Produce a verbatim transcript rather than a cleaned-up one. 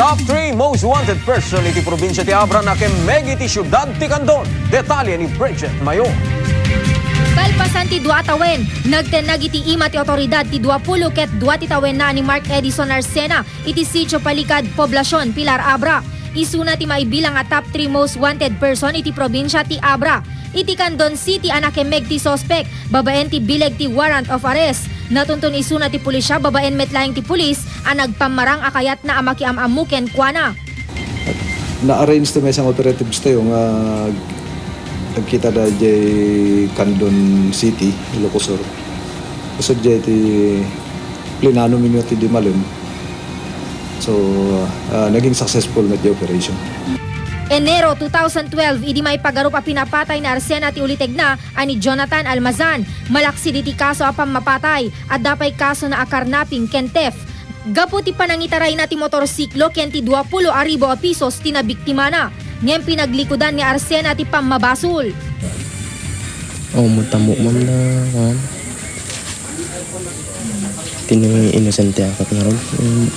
Top three most wanted person iti probinsia ti Abra nakemmeg iti siudad ti Candon. Detalye ni Bridget Mayo. Kalpasan ti dua a tawen, nagtennag iti ima ti otoridad ti duapulo ket dua ti tawenna a ni Mark Edison Arcena iti Sitio Palikad, Poblacion, Pilar, Abra. Isuna ti maibilang a top three most wanted person iti probinsia ti Abra. Iti Candon City a nakemmeg ti suspek babaen ti bileg ti warrant of arrest. Natunton isuna ti pulisya babaen met laeng ti pulis a nagpammarang a kayatna a makiam-ammo kenkuana. Na-arrange ti maysa nga operatives tayo nga agkita da jay Candon City, Ilocos Sur. Kusog jay ti plinano minyo ti di malem. So, ah, naging successful met jay operation. Enero two thousand twelve, idi maipagarup a pinapatay ni Arcena ti ulitegna a ni Jonathan Almazan. Malaksid iti kaso a pammapatay, adda pay kasona a carnapping ken theft. Gapu ti panangitarayna ti motorsiklo ken ti duapulo a ribu a pisos ti nabiktimana, ngem pinaglikudan ni Arcena ti pammabasol. Oo, matamok, ma'am, na, kuwan. Tini inosente akat ngarud. Mm,